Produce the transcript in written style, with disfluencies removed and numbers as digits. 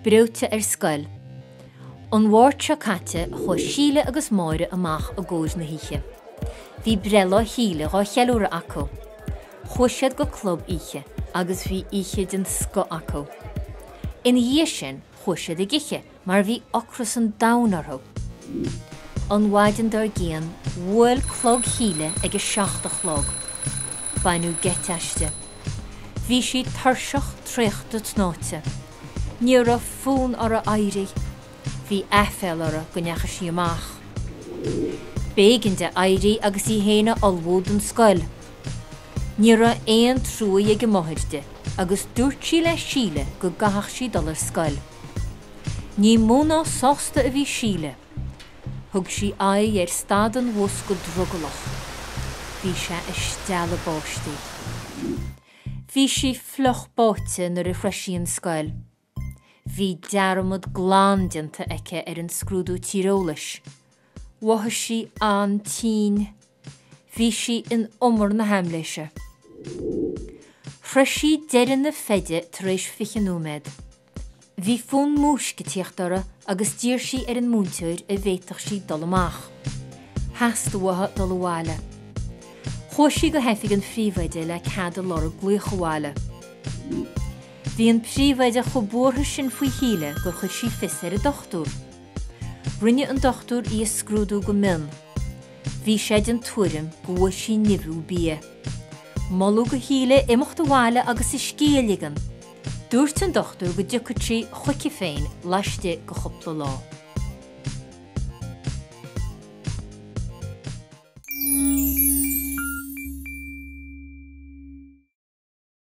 Breoite ar scoil. An Mháirt seo caite chuaigh Síle agus Máire amach i gcomhair na hoíche. Bhí breithlá Shíle dhá cheiliúradh acu. Chuaigh siad go club oíche agus bhí oíche den scoth acu. Ina dhiaidh sin chuaigh siad ag ithe mar bhí ocras an domhain orthu. An mhaidin dár gcionn, bhuail clog Shíle ag a 7 a chlog. Baineadh geit aisti. Bhí sí tuirseach, traochta, tnáite. Ní raibh fonn uirthi éirí. Bhí aiféala uirthi go ndeachaigh sí amach. B'éigean di éirí agus í féin a ullmhú don scoil. Ní raibh aon truaí ag a máthair di agus dúirt sí le Síle go gcaithfeadh sí dul ar scoil. Ní mó ná sásta a bhí Síle. Thug sí aghaidh ar stad an bhus go drogallach. Bhí sé ag stealladh báistí. Bhí sí fliuch báite nuair a shroich sí an scoil. Bhí dearmad glan déanta aici ar an scrúdú tíreolais. Mhothaigh sí an-tinn. Bhí sí in umar na haimléise. Shroich sí deireadh na feide tar éis 20 nóiméad. Bhí fonn múisc ag tíocht uirthi agus d'iarr sí ar an múinteoir an bhféadfadh sí dul amach. Theastaigh uaithi dul abhaile. Chuaigh sí go hoifig an phríomhoide le cead a lorg glaoch abhaile. Bhí an príomhoide chomh buartha sin faoi Shíle gur chuir sí fios ar an dochtúir. Rinne an dochtúir í a scrúdú go mion. Bhí sé den tuairim go bhfuair sí nimhiú bia. Moladh do Shíle imeacht abhaile agus a scíth a ligean. Dúirt an dochtúir go dtiocfadh sí chuici féin laistigh de chúpla lá.